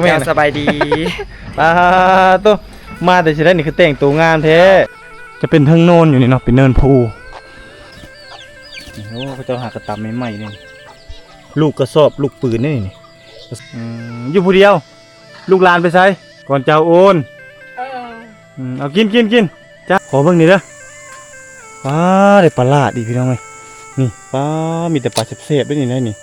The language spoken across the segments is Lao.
ເຈົ້າ ສະບາຍດີ. ປາໂຕ ມາແຕ່ຊິໄດ້ນີ້ ຄືແຕ່ງໂຕງາມແທ້. ຈະເປັນເທິງໂນນຢູ່ນີ້ເນາະ ເປັນເນີນພູ. ໂອ້ ເຂົາເຈົ້າຫາກະຕຳໃໝ່ໆນີ້ ລູກກະສອບ ລູກປືນນີ້. ອືມ ຢູ່ຜູ້ດຽວ ລູກຫຼານໄປໃສ? ກ່ອນເຈົ້າໂອນ. ເອີ ອືມ ເອົາ ກິນ ກິນ ກິນ. ຈ້າ ຂໍເບິ່ງນີ້ເດີ. ປາ ໄດ້ປາຫຼາດອີກ ພີ່ນ້ອງເອີຍ. ນີ້ ປາ ມີແຕ່ປາແຊບໆເດ້ນີ້ ໄດ້ນີ້.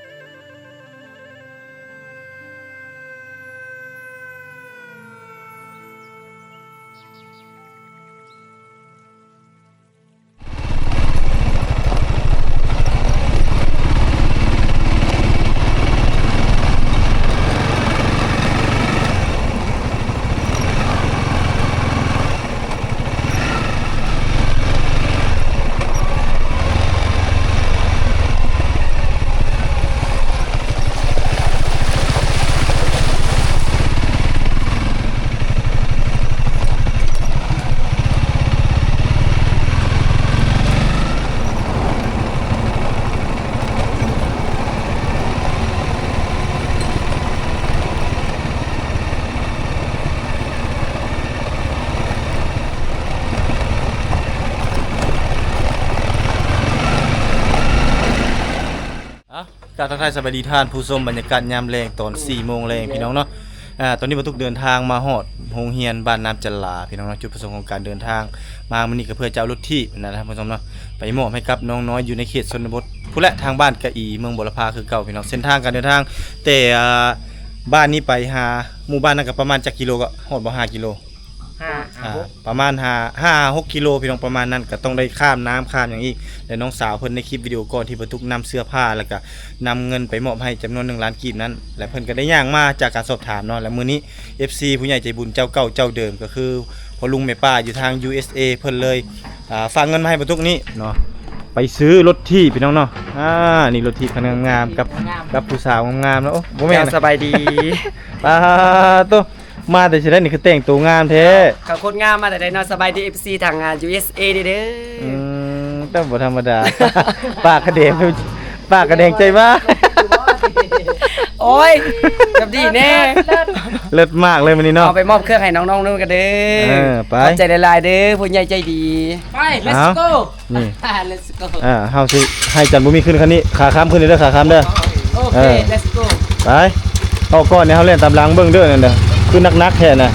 ເອົ້າ ກາບທັກທາຍສະບາຍດີທ່ານຜູ້ຊົມ ບັນຍາກາດຍາມແລງຕອນສີ່ໂມງແລງ ພີ່ນ້ອງເນາະ. ອາ ຕອນນີ້ບ່າວຕຸກເດີນທາງມາຮອດໂຮງຮຽນບ້ານນ້ຳຈະຫຼາ ພີ່ນ້ອງເນາະ. ຈຸດປະສົງຂອງການເດີນທາງມາມື້ນີ້ກໍເພື່ອຈະເອົາລົດຖີບນະ ທ່ານຜູ້ຊົມເນາະ ໄປມອບໃຫ້ກັບນ້ອງນ້ອຍຢູ່ໃນເຂດຊົນນະບົດພຸ້ນແຫຼະ ທາງບ້ານກະອີ ເມືອງບົວລະພາຄືເກົ່າ ພີ່ນ້ອງ. ເສັ້ນທາງການເດີນທາງແຕ່ ອາ ບ້ານນີ້ໄປຫາໝູ່ບ້ານນັ້ນກໍປະມານຈັກກິໂລ ກໍຮອດບໍ່ ຫ້າກິໂລ? ຫ້າ ອ່າ ປະມານຫ້າ ຫ້າຫົກກິໂລ ພີ່ນ້ອງ ປະມານນັ້ນ. ກໍຕ້ອງໄດ້ຂ້າມນ້ຳຂ້າມຫຍັງອີກ ແລະ ນ້ອງສາວເພິ່ນໃນຄລິບວິດີໂອກ່ອນທີ່ບ່າວຕຸກນຳເສື້ອຜ້າ ແລ້ວກໍນຳເງິນໄປມອບໃຫ້ຈຳນວນໜຶ່ງລ້ານກີບນັ້ນ ແລະ ເພິ່ນກໍໄດ້ຍ່າງມາຈາກການສອບຖາມເນາະ. ແລະ ມື້ນີ້ ເອັຟຊີ ຜູ້ໃຫຍ່ໃຈບຸນເຈົ້າເກົ່າເຈົ້າເດີມ ກໍຄືພໍ່ລຸງແມ່ປ້າຢູ່ທາງ ຢູເອັສເອ ເພິ່ນເລີຍ ອ່າ ຝາກເງິນມາໃຫ້ບ່າວຕຸກນີ້ເນາະ ໄປຊື້ລົດຖີບ ພີ່ນ້ອງເນາະ. ອ່າ ນີ້ລົດຖີບຄັນງາມໆ ກັບ ກັບຜູ້ສາວງາມໆເນາະ. ໂອ້ ບໍ່ແມ່ນ ເຈົ້າ ສະບາຍດີ. ປາໂຕ ມາແຕ່ຊິໄດ້ນີ້ ຄືແຕ່ງໂຕງາມແທ້. ເຂົາໂຄດງາມມາແຕ່ໃດເນາະ. ສະບາຍດີ ເອັຟຊີ ທາງ ອ່າ ຢູເອັສເອ ນີ້ເດີ. ອືມ ແຕ່ບໍ່ທຳມະດາ ປາກກະແດງ ປາກກະແດງໃຈວ່າ. ໂອ້ຍ ແບບນີ້ແນ່ ເລີດມາກເລີຍມື້ນີ້ເນາະ. ເອົາໄປມອບເຄື່ອງໃຫ້ນ້ອງໆ ນຳກັນເດີ. ເອີ ໄປ ຂອບໃຈຫຼາຍໆເດີ ຜູ້ໃຫຍ່ໃຈດີ. ໄປ let's go. ນີ້ ອ່າ let's go. ອ່າ ເຮົາຊິໃຫ້ຈັນບຸມີຂຶ້ນຄັນນີ້ ຂາຄ້ຳຂຶ້ນເດີ ຂາຄ້ຳເດີ. ໂອເຄ ເອີ let's go. ໄປ ອອກກ່ອນນີ້ ເຮົາແລ່ນຕາມຫຼັງເບິ່ງເດີ ນັ້ນເດີ ຄືໜັກໆແທ້ນະ.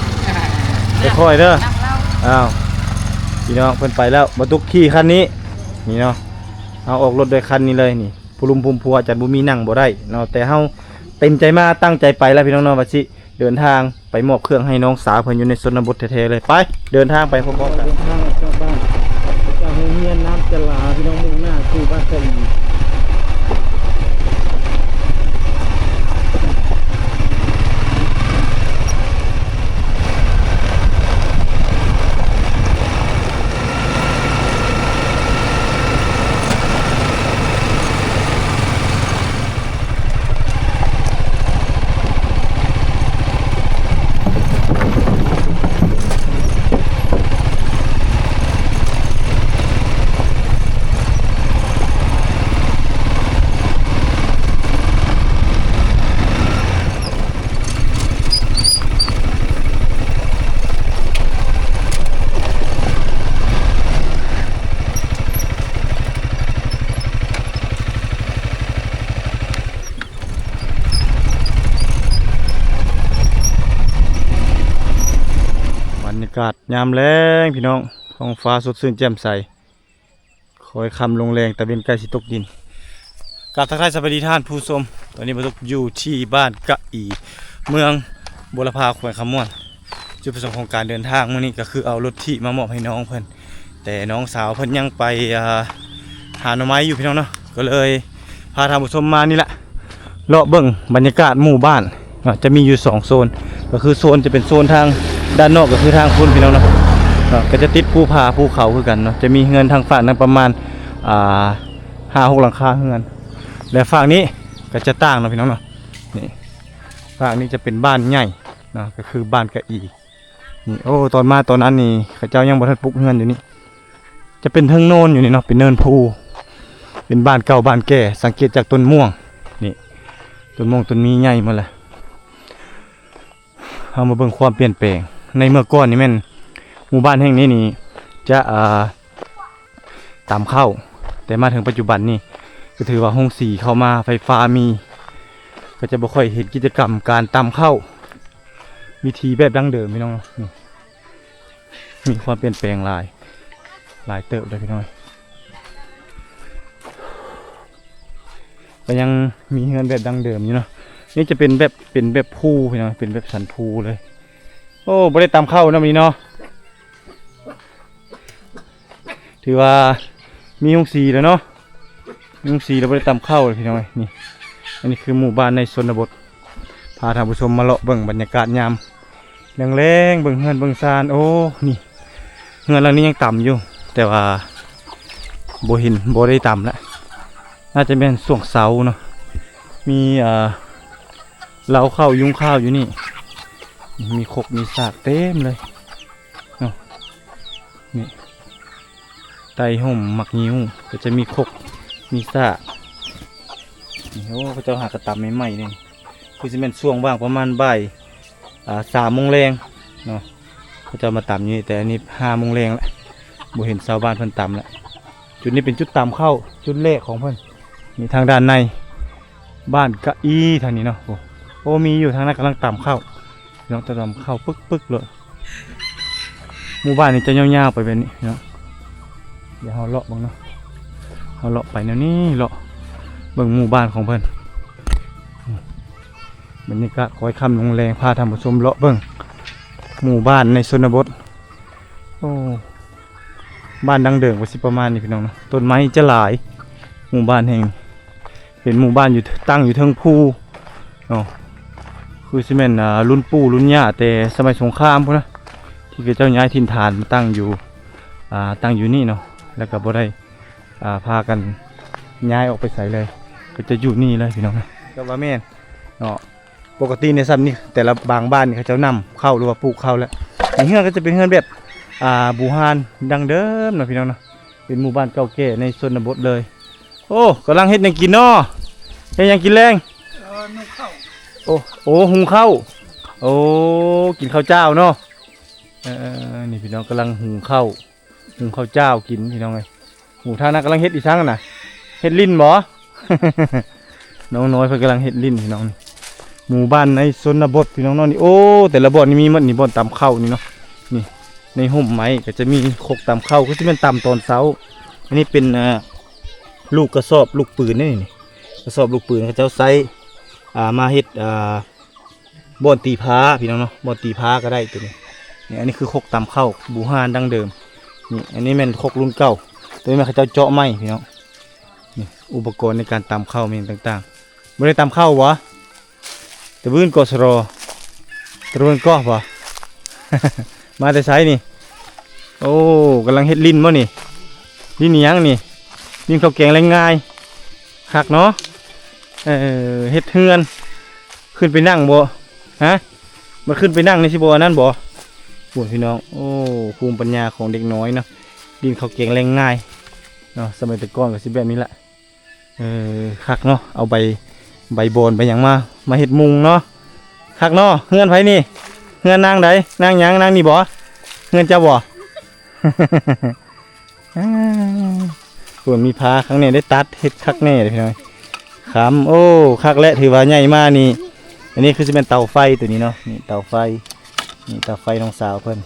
ຄ່ອຍໆເດີ. ອ້າວ ພີ່ນ້ອງ ເພິ່ນໄປແລ້ວ. ບ່າວຕຸກຂີ່ຄັນນີ້ ນີ້ເນາະ. ເຮົາອອກລົດດ້ວຍຄັນນີ້ເລີຍນີ້. ຜູ້ລຸມພູມພົວ ຈັນບຸມີນັ່ງບໍ່ໄດ້ເນາະ ແຕ່ເຮົາເຕັມໃຈມາ ຕັ້ງໃຈໄປແລ້ວ ພີ່ນ້ອງເນາະ ວ່າຊິ ເດີນທາງໄປມອບເຄື່ອງໃຫ້ນ້ອງສາວເພິ່ນຢູ່ໃນຊົນນະບົດແທ້ໆເລີຍ. ໄປ ເດີນທາງໄປພ້ອມໆກັນ. ເດີນທາງອອກຈາກບ້ານ ຈາກໂຮງຮຽນນ້ຳຈະຫຼາ ພີ່ນ້ອງ ມຸ່ງໜ້າສູ່ບ້ານກະອີ. ບັນຍາກາດຍາມແລງ ພີ່ນ້ອງ ທ້ອງຟ້າສົດຊື່ນແຈ່ມໃສ ຄ່ອຍຄ່ຳລົງແລງ ຕາເວັນໃກ້ຊິຕົກດິນ. ກາບທັກທາຍສະບາຍດີທ່ານຜູ້ຊົມ ຕອນນີ້ບ່າວຕຸກຢູ່ທີ່ບ້ານກະອີ ເມືອງບົວລະພາ ແຂວງຄຳມ່ວນ. ຈຸດປະສົງຂອງການເດີນທາງມື້ນີ້ກໍຄືເອົາລົດຖີບມາມອບໃຫ້ນ້ອງເພິ່ນ ແຕ່ນ້ອງສາວເພິ່ນຍັງໄປ ອ່າ ຫາໜໍ່ໄມ້ຢູ່ ພີ່ນ້ອງເນາະ ກໍເລີຍພາທ່ານຜູ້ຊົມມານີ້ແຫຼະ ເລາະເບິ່ງບັນຍາກາດໝູ່ບ້ານເນາະ. ຈະມີຢູ່ສອງໂຊນ ກໍຄືໂຊນ ຈະເປັນໂຊນທາງດ້ານນອກ ກໍຄືທາງພຸ້ນ ພີ່ນ້ອງເນາະ ເນາະ ກໍຈະຕິດພູຜາພູເຂົາຄືກັນເນາະ. ຈະມີເຮືອນທາງຟາກນັ້ນປະມານ ອ່າ ຫ້າຫົກຫຼັງຄາເຮືອນ ແລະ ຟາກນີ້ກໍຈະຕ່າງເນາະ ພີ່ນ້ອງເນາະ. ນີ້ ຟາກນີ້ຈະເປັນບ້ານໃຫຍ່ເນາະ ກໍຄືບ້ານກະອີ. ນີ້ ໂອ້ ຕອນມາຕອນນັ້ນນີ້ ເຂົາເຈົ້າຍັງບໍ່ທັນປຸກເຮືອນຢູ່ນີ້ ຈະເປັນເທິງໂນນຢູ່ນີ້ເນາະ ເປັນເນີນພູ ເປັນບ້ານເກົ່າບ້ານແກ່. ສັງເກດຈາກຕົ້ນມ່ວງ ນີ້ ຕົ້ນມ່ວງຕົ້ນມີໃຫຍ່ໝົດແຫຼະ. ເຮົາມາເບິ່ງຄວາມປ່ຽນແປງ. ໃນເມື່ອກ່ອນນີ້ແມ່ນ ໝູ່ບ້ານແຫ່ງນີ້ນີ້ຈະ ອ່າ ຕຳເຂົ້າ, ແຕ່ມາເຖິງປັດຈຸບັນນີ້ກໍຖືວ່າໂຮງສີເຂົ້າມາ, ໄຟຟ້າມີ, ກໍຈະບໍ່ຄ່ອຍເຫັນກິດຈະກຳການຕຳເຂົ້າ ວິຖີແບບດັ້ງເດີມ ພີ່ນ້ອງເນາະ. ນີ້ ມີຄວາມປ່ຽນແປງຫຼາຍ, ຫຼາຍເຕີບເລີຍ ພີ່ນ້ອງ. ກໍຍັງມີເຮືອນແບບດັ້ງເດີມຢູ່ເນາະ. ນີ້ຈະເປັນແບບ ເປັນແບບພູ ພີ່ນ້ອງ, ເປັນແບບສັນພູເລີຍ. ໂອ້ ບໍ່ໄດ້ຕຳເຂົ້ານຳນີ້ເນາະ. ຖືວ່າມີໂຮງສີແລ້ວເນາະ, ມີໂຮງສີແລ້ວບໍ່ໄດ້ຕຳເຂົ້າເລີຍ ພີ່ນ້ອງເອີຍ. ນີ້ ອັນນີ້ຄືໝູ່ບ້ານໃນຊົນນະບົດ, ພາທ່ານຜູ້ຊົມມາເລາະເບິ່ງບັນຍາກາດຍາມແລງໆ, ເບິ່ງເຮືອນເບິ່ງຊານ. ໂອ້ ນີ້ ເຮືອນຫຼັງນີ້ຍັງຕຳຢູ່ ແຕ່ວ່າບໍ່ເຫັນ ບໍ່ໄດ້ຕຳລະ, ໜ້າຈະແມ່ນຊ່ວງເຊົ້າເນາະ. ມີ ເອີ ເລົ້າເຂົ້າຍຸງຂ້າວຢູ່ນີ້, ມີຄົກມີສາກເຕັມເລີຍເນາະ. ນີ້ ໃຕ້ຮົ່ມໝາກງິ້ວກໍຈະມີຄົກມີສາກ. ນີ້ ໂອ້ ເຂົາເຈົ້າຫາກະຕຳໃໝ່ໆ ນີ້ ຄືຊິແມ່ນຊ່ວງວ່າງປະມານບ່າຍ ອ່າ ສາມໂມງແລງເນາະ, ເຂົາເຈົ້າມາຕຳຢູ່ນີ້. ແຕ່ອັນນີ້ຫ້າໂມງແລງລະ ບໍ່ເຫັນຊາວບ້ານເພິ່ນຕຳລະ. ຈຸດນີ້ເປັນຈຸດຕຳເຂົ້າຈຸດແລກຂອງເພິ່ນ. ນີ້ທາງດ້ານໃນບ້ານກະອີທາງນີ້ເນາະ. ໂອ້ ໂອ້ ມີຢູ່ທາງນັ້ນກຳລັງຕຳເຂົ້າ ພີ່ນ້ອງ, ຕຳເຂົ້າປຶກໆ ໂລດ. ໝູ່ບ້ານນີ້ຈະຍາວໆ ໄປແບບນີ້ເນາະ. ດຽວເຮົາເລາະເບິ່ງເນາະ, ເຮົາເລາະໄປແນວນີ້ ເລາະເບິ່ງໝູ່ບ້ານຂອງເພິ່ນ. ບັນຍາກາດຄ້ອຍຄ່ຳລົງແລງ ພາທ່ານຜູ້ຊົມເລາະເບິ່ງໝູ່ບ້ານໃນຊົນນະບົດ. ໂອ້ ບ້ານດັ້ງເດີມກໍຊິປະມານນີ້ ພີ່ນ້ອງເນາະ, ຕົ້ນໄມ້ຈະຫຼາຍ. ໝູ່ບ້ານແຫ່ງ ເປັນໝູ່ບ້ານຢູ່ ຕັ້ງຢູ່ເທິງພູເນາະ, ຄືຊິແມ່ນ ອ່າ ລຸ້ນປູ່ລຸ້ນຍ່າແຕ່ສະໄໝສົງຄາມພຸ້ນນະ ທີ່ເຂົາເຈົ້າຍ້າຍຖິ່ນຖານມາຕັ້ງຢູ່ ອ່າ ຕັ້ງຢູ່ນີ້ເນາະ, ແລ້ວກໍບໍ່ໄດ້ ອ່າ ພາກັນຍ້າຍອອກໄປໃສເລີຍ, ກໍຈະຢູ່ນີ້ເລີຍ ພີ່ນ້ອງນະ. ກໍວ່າແມ່ນເນາະ, ປົກກະຕິໃນຊ່ຳນີ້ ແຕ່ລະບາງບ້ານນີ້ເຂົາເຈົ້ານຳເຂົ້າ ຫຼືວ່າປູກເຂົ້າແລ້ວ. ໃນເຮືອນກໍຈະເປັນເຮືອນແບບ ອ່າ ບູຮານດັ້ງເດີມເນາະ ພີ່ນ້ອງເນາະ, ເປັນໝູ່ບ້ານເກົ່າແກ່ໃນຊົນນະບົດເລີຍ. ໂອ້ ກຳລັງເຮັດຫຍັງກິນເນາະ? ເຮັດຫຍັງກິນແລງ? ເອີ ນຸ່ງເຂົ້າ. ໂອ້ ໂອ້ ຫຸງເຂົ້າ. ໂອ້ ກິນເຂົ້າຈ້າວເນາະ. ເອີ ນີ້ພີ່ນ້ອງກຳລັງຫຸງເຂົ້າ ຫຸງເຂົ້າຈ້າວກິນ ພີ່ນ້ອງເອີຍ. ໂອ້ ທາງນັ້ນກຳລັງເຮັດອີ່ສັງຫັ້ນນະ? ເຮັດລິ້ນບໍ? ນ້ອງນ້ອຍເພິ່ນກຳລັງເຮັດລິ້ນ ພີ່ນ້ອງ. ນີ້ ໝູ່ບ້ານໃນຊົນນະບົດ ພີ່ນ້ອງເນາະ. ນີ້ ໂອ້ ແຕ່ລະບ່ອນນີ້ມີໝົດນີ້, ບ່ອນຕຳເຂົ້ານີ້ເນາະ. ນີ້ ໃນຮົ່ມໄມ້ກໍຈະມີຄົກຕຳເຂົ້າ, ຄືຊິແມ່ນຕຳຕອນເຊົ້າ. ອັນນີ້ເປັນ ອ່າ ລູກກະສອບລູກປືນນີ້, ນີ້ກະສອບລູກປືນເຂົາເຈົ້າໃຊ້ ອ່າ ມາເຮັດ ອ່າ ບ່ອນຕີພ້າ ພີ່ນ້ອງເນາະ, ບ່ອນຕີພ້າກໍໄດ້ໂຕນີ້. ນີ້ ອັນນີ້ຄືຄົກຕຳເຂົ້າບູຮານດັ້ງເດີມ. ນີ້ ອັນນີ້ແມ່ນຄົກລຸ້ນເກົ່າ, ໂຕນີ້ແມ່ນເຂົາເຈົ້າເຈາະໃໝ່ ພີ່ນ້ອງ. ນີ້ ອຸປະກອນໃນການຕຳເຂົ້າແມ່ນຕ່າງໆ. ບໍ່ໄດ້ຕຳເຂົ້າບໍ? ຕະບຶນເກາະສະລໍ ຕະບຶນເກາະບໍ? ມາແຕ່ໃສນີ້? ໂອ້ ກຳລັງເຮັດລິ້ນບໍນີ້? ລິ້ນອີ່ຫຍັງນີ້? ລິ້ນເຂົ້າແກງແລງງາຍ. ຄັກເນາະ. ເອີ ເຮັດເຮືອນ ຂຶ້ນໄປນັ່ງບໍ? ຮະ? ມັນຂຶ້ນໄປນັ່ງນີ້ຊິບໍ່ອັນນັ້ນບໍ? ໂອ້ຍ ພີ່ນ້ອງ ໂອ້ ພູມປັນຍາຂອງເດັກນ້ອຍເນາະ, ດິນເຂົ້າແກງແລງງາຍເນາະ. ສະໄໝແຕ່ກ່ອນກໍຊິແບບນີ້ລະ. ເອີ ຄັກເນາະ, ເອົາໃບ ໃບບອນໃບຫຍັງມາ ມາເຮັດມຸງເນາະ. ຄັກເນາະ. ເຮືອນໃຜນີ້? ເຮືອນນາງໃດ? ນາງຫຍັງ? ນາງນີ້ບໍ? ເຮືອນເຈົ້າບໍ? ອາ ໂອ້ ມີຜ້າຂ້າງໃນໄດ້ຕັດ ເຮັດຄັກແນ່ເດ້ ພີ່ນ້ອງ. ຄຳ ໂອ້ ຄັກແຫຼະ ຖືວ່າໃຫຍ່ມານີ້. ອັນນີ້ຄືຊິແມ່ນເຕົາໄຟໂຕນີ້ເນາະ, ນີ້ເຕົາໄຟ ນີ້ເຕົາໄຟນ້ອງສາວເພິ່ນ.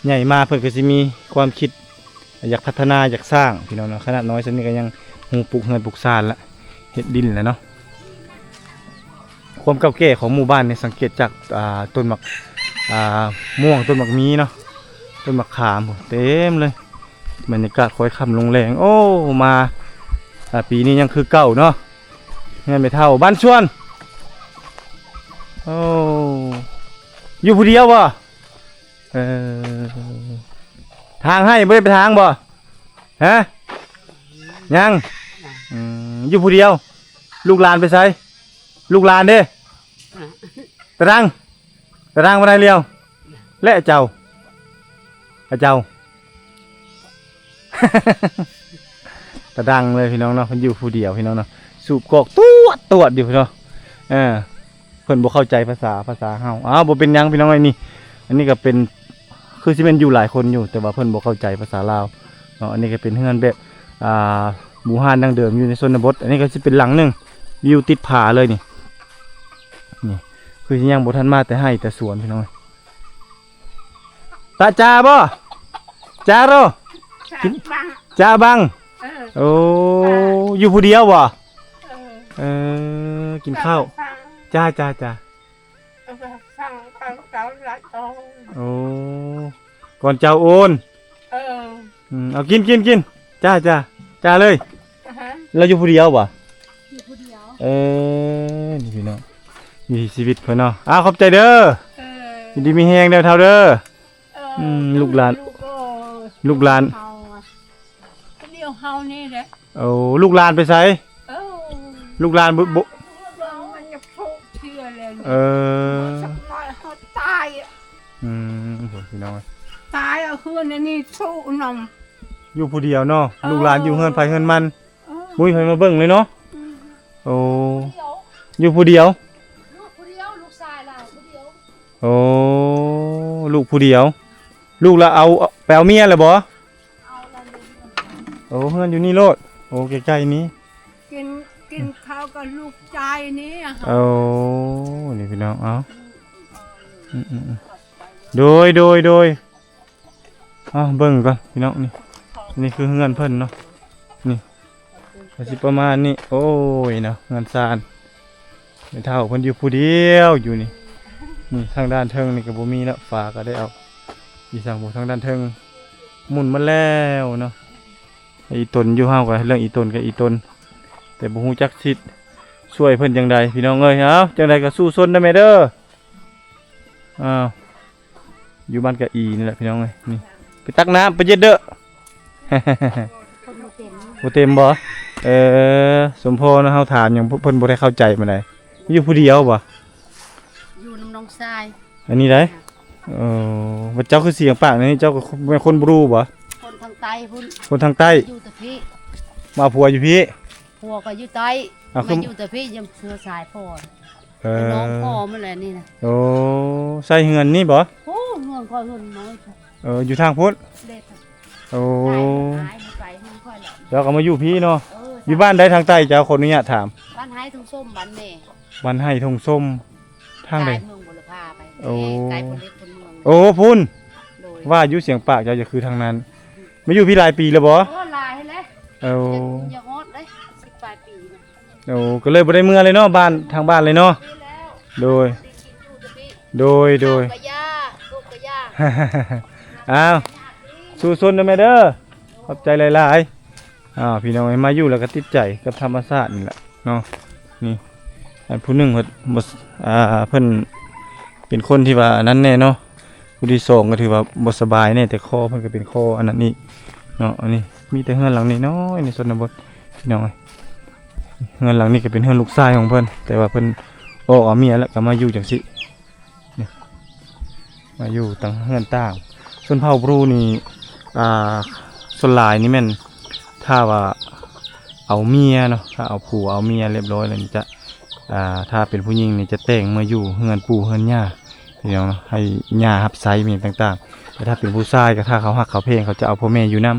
ໃຫຍ່ມາເພິ່ນກໍຊິມີຄວາມຄິດ ຢາກພັດທະນາ ຢາກສ້າງ ພີ່ນ້ອງເນາະ. ຂະໜາດນ້ອຍສ່ຳນີ້ກໍຍັງຮູ້ປຸກເຮືອນປຸກຊານລະ ເຮັດດິນລະເນາະ. ຄວາມເກົ່າແກ່ຂອງໝູ່ບ້ານນີ້ ສັງເກດຈາກ ອ່າ ຕົ້ນໝາກ ອ່າ ມ່ວງ ຕົ້ນໝາກມີເນາະ, ຕົ້ນໝາກຂາມ ເຕັມເລີຍ. ບັນຍາກາດຄ້ອຍຄ່ຳລົງແລງ. ໂອ້ ມາ ອ່າ ປີນີ້ຍັງຄືເກົ່າເນາະ. ເຮືອນແມ່ເຖົ້າ ບ້ານສວນ. ໂອ້ ຢູ່ຜູ້ດຽວບໍ່? ເອີ ທາງໃຫ້ ບໍ່ໄດ້ໄປທາງບໍ່? ຮະ? ຍັງ? ອືມ ຢູ່ຜູ້ດຽວ. ລູກຫຼານໄປໃສ? ລູກຫຼານເດ້? ຕາດັງ ຕາດັງບໍ່ໄດ້ລຽວ ແລະເຈົ້າ ອາເຈົ້າ ຕາດັງເລີຍ ພີ່ນ້ອງເນາະ. ເພິ່ນຢູ່ຜູ້ດຽວ ພີ່ນ້ອງເນາະ, ສູບກອກຕວດໆ ຢູ່ເນາະ. ເອີ พิ่ນບໍ່ເຂົ້າໃຈພາສາ ພາສາເຮົາ. ອ້າວ ບໍ່ເປັນຫຍັງພີ່ນ້ອງເອີຍ. ນີ້ ອັນນີ້ກໍເປັນ ຄືຊິແມ່ນຢູ່ຫຼາຍຄົນຢູ່ ແຕ່ວ່າເພິ່ນບໍ່ເຂົ້າໃຈພາສາລາວເນາະ. ອັນນີ້ກໍເປັນເຮືອນແບບ ອ່າ ບູຮານດັ້ງເດີມຢູ່ໃນຊົນນະບົດ. ອັນນີ້ກໍຊິເປັນຫຼັງໜຶ່ງ ຢູ່ຕິດຜາເລີຍນີ້. ນີ້ ຄືຊິຍັງບໍ່ທັນມາແຕ່ໄຮ່ແຕ່ສວນພີ່ນ້ອງ. ຕາຈາບໍ່? ຈາໂຣ? ຈາບັງ. ເອີ ໂອ້ ຢູ່ຜູ້ດຽວບໍ່? ເອີ ເອີ ກິນເຂົ້າ. ຈ້າ ຈ້າ ຈ້າ. ເອີ ຟັງ ຟັງເຈົ້າລະໂອນ. ໂອ້ ກ່ອນເຈົ້າໂອນ. ເອີ ອືມ ເອົາ ກິນ ກິນ ກິນ. ຈ້າ ຈ້າ ຈ້າເລີຍ. ອາຮະ ລາວຢູ່ຜູ້ດຽວບໍ່? ຢູ່ຜູ້ດຽວ. ເອີ ນີ້ພີ່ນ້ອງ ວິຖີຊີວິດເພິ່ນເນາະ. ອ້າວ ຂອບໃຈເດີ. ເອີ ຢູ່ດີມີແຮງເດີເຖົ້າເດີ. ເອີ ອືມ ລູກຫຼານ ລູກເອີຍ ລູກຫຼານ ເຮົາອະ ດຽວເຮົານີ້ແຫຼະ. ໂອ້ ລູກຫຼານໄປໃສ? ເອີ ລູກຫຼານບໍ່ ບໍ່ ມັນຍັງໂພກເທື່ອແລ້ວນີ້. ເອີ ສະໄໝເຮົາຕາຍອະ. ອືມ ໂອ້ ພີ່ນ້ອງ ຕາຍເອົາເຮືອນອັນນີ້ສູ້ນຳ ຢູ່ຜູ້ດຽວເນາະ. ເອີ ລູກຫຼານຢູ່ເຮືອນໃຜເຮືອນມັນ. ເອີ ບໍ່ມີໃຜມາເບິ່ງເລີຍເນາະ. ອືມ ໂອ້ ຢູ່ຜູ້ດຽວ ຢູ່ຜູ້ດຽວ ລູກຊາຍລາວຜູ້ດຽວ. ໂອ້ ລູກຜູ້ດຽວ. ລູກລະເອົາ ໄປເອົາເມຍແລ້ວບໍ່? ເອົາແລ້ວລູກ. ໂອ້ ເຮືອນຢູ່ນີ້ໂລດ. ໂອ້ ໃກ້ໆນີ້ ກິນ ກິນເຂົ້າກັບລູກຊາຍນີ້. ໂອ້ ນີ້ພີ່ນ້ອງ ເອົາ ອືມໆໆ ໂດຍ ໂດຍ ໂດຍ. ເອົາ ເບິ່ງກ່ອນພີ່ນ້ອງ. ນີ້ ນີ້ຄືເຮືອນເພິ່ນເນາະ. ນີ້ ກໍຊິປະມານນີ້. ໂອ້ຍເນາະ ເຮືອນຊານ ແມ່ເຖົ້າເພິ່ນຢູ່ຜູ້ດຽວຢູ່ນີ້. ນີ້ທາງດ້ານເທິງນີ້ກໍບໍ່ມີແລ້ວ ຝາກໍໄດ້ເອົາ ອີສັງບໍ່ ທາງດ້ານເທິງໝຸ່ນໝົດແລ້ວເນາະ. ອີຕົນຢູ່ ເຮົາກໍເລື່ອງອີຕົນກໍອີຕົນ ແຕ່ບໍ່ຮູ້ຈັກຊິຊ່ວຍເພິ່ນຈັ່ງໃດພີ່ນ້ອງເອີຍ. ເອົາ ຈັ່ງໃດກໍສູ້ຊົນນະແມ່ເດີ. ອ້າວ ຢູ່ບ້ານກະອີນີ້ແຫຼະພີ່ນ້ອງເອີຍ. ນີ້ ໄປຕັກນ້ຳ ໄປເຢັດເດີ. ບໍ່ເຕັມບໍ່? ເອີ ສົມພໍເນາະ ເຮົາຖາມຫຍັງເພິ່ນບໍ່ໄດ້ເຂົ້າໃຈປານໃດ. ຢູ່ຜູ້ດຽວບໍ່? ຢູ່ນຳນ້ອງຊາຍ ອັນນີ້ໃດ. ເອີ ບັດເຈົ້າຄືສຽງປາກນີ້ ເຈົ້າກໍແມ່ນຄົນບຣູບໍ່? ຄົນທາງໃຕ້ພຸ້ນ. ຄົນທາງໃຕ້ ຢູ່ແຕ່ພີ້ ມາເອົາຜົວຢູ່ພີ້. ຜົວກໍຢູ່ໃຕ້ ເອົາ ມາຢູ່ແຕ່ພີ້ ຍັງເຊື້ອສາຍພໍ່. ເອີ ເປັນນ້ອງພໍ່ມັນແຫຼະນີ້ນະ. ໂອ້ ໃສ່ເຮືອນນີ້ບໍ່? ໂອ້ ເຮືອນຂ້ອຍເຮືອນນ້ອຍ. ເອີ ຢູ່ທາງພຸ້ນ. ໂອ້ ເຈົ້າກໍມາຢູ່ພີ້ເນາະ. ເອີ ຢູ່ບ້ານໃດທາງໃຕ້ເຈົ້າ? ຂໍອະນຸຍາດຖາມ. ບ້ານໄຮທົ່ງສົ້ມ ບ້ານແມ່. ບ້ານໄຮທົ່ງສົ້ມ ທາງໃດ? ເມືອງບຸລະພາໄປ. ໂອ້ ໃກ້ພົນເລັກພົນເມືອງ. ໂອ້ ພຸ້ນ. ໂດຍ ວ່າຢູ່ສຽງປາກເຈົ້າຈະຄືທາງນັ້ນ. ມາຢູ່ພີ້ຫຼາຍປີແລ້ວບໍ່? ໂອ້ ຫຼາຍແລ້ວ. ໂອ້ ຢາກຮອດເດ້ ສິບປາຍປີນະ. ໂອ້ ກໍເລີຍບໍ່ໄດ້ເມືອເລີຍເນາະ ບ້ານ ທາງບ້ານເລີຍເນາະ. ໂດຍ ໂດຍ ໂດຍ. ເຂົ້າກະຢາ ປູກກະຢາ. ອ້າວ ສູ້ຊົນເດີແມ່ເດີ ຂອບໃຈຫຼາຍໆ. ອ້າວ ພີ່ນ້ອງເອີຍ ມາຢູ່ແລ້ວກໍຕິດໃຈກັບທຳມະຊາດນີ້ແຫຼະເນາະ. ນີ້ ອັນຜູ້ໜຶ່ງເພິ່ນບໍ່ ອ່າ ເພິ່ນເປັນຄົນທີ່ວ່າອັນນັ້ນແດ່ເນາະ. ຜູ້ທີສອງກໍຖືວ່າບໍ່ສະບາຍແດ່ ແຕ່ຄໍເພິ່ນກໍເປັນຄໍອັນນັ້ນອີກເນາະ. ອັນນີ້ມີແຕ່ເຮືອນຫຼັງນ້ອຍໆໃນຊົນນະບົດພີ່ນ້ອງເອີຍ. ເຮືອນຫຼັງນີ້ກໍເປັນເຮືອນລູກຊາຍຂອງເພິ່ນ ແຕ່ວ່າເພິ່ນອອກເອົາເມຍແລ້ວກໍມາຢູ່ຈັ່ງຊີ້. ນີ້ ມາຢູ່ຕັ້ງເຮືອນຕ່າງ. ຊົນເຜົ່າບຣູນີ້ ອ່າ ສ່ວນຫຼາຍນີ້ແມ່ນ ຖ້າວ່າເອົາເມຍເນາະ ຖ້າເອົາຜົວເອົາເມຍລຽບຮ້ອຍແລ້ວນີ້ຈະ ອ່າ ຖ້າເປັນຜູ້ຍິງນີ້ຈະແຕ່ງເມືອຢູ່ເຮືອນປູ່ເຮືອນຍ່າ ພີ່ນ້ອງເນາະ ໃຫ້ຍ່າຮັບໃຊ້ແມ່ນຫຍັງຕ່າງໆ. ແຕ່ຖ້າເປັນຜູ້ຊາຍກໍ ຖ້າເຂົາຮັກເຂົາແພງ ເຂົາຈະເອົາພໍ່ແມ່ຢູ່ນຳ.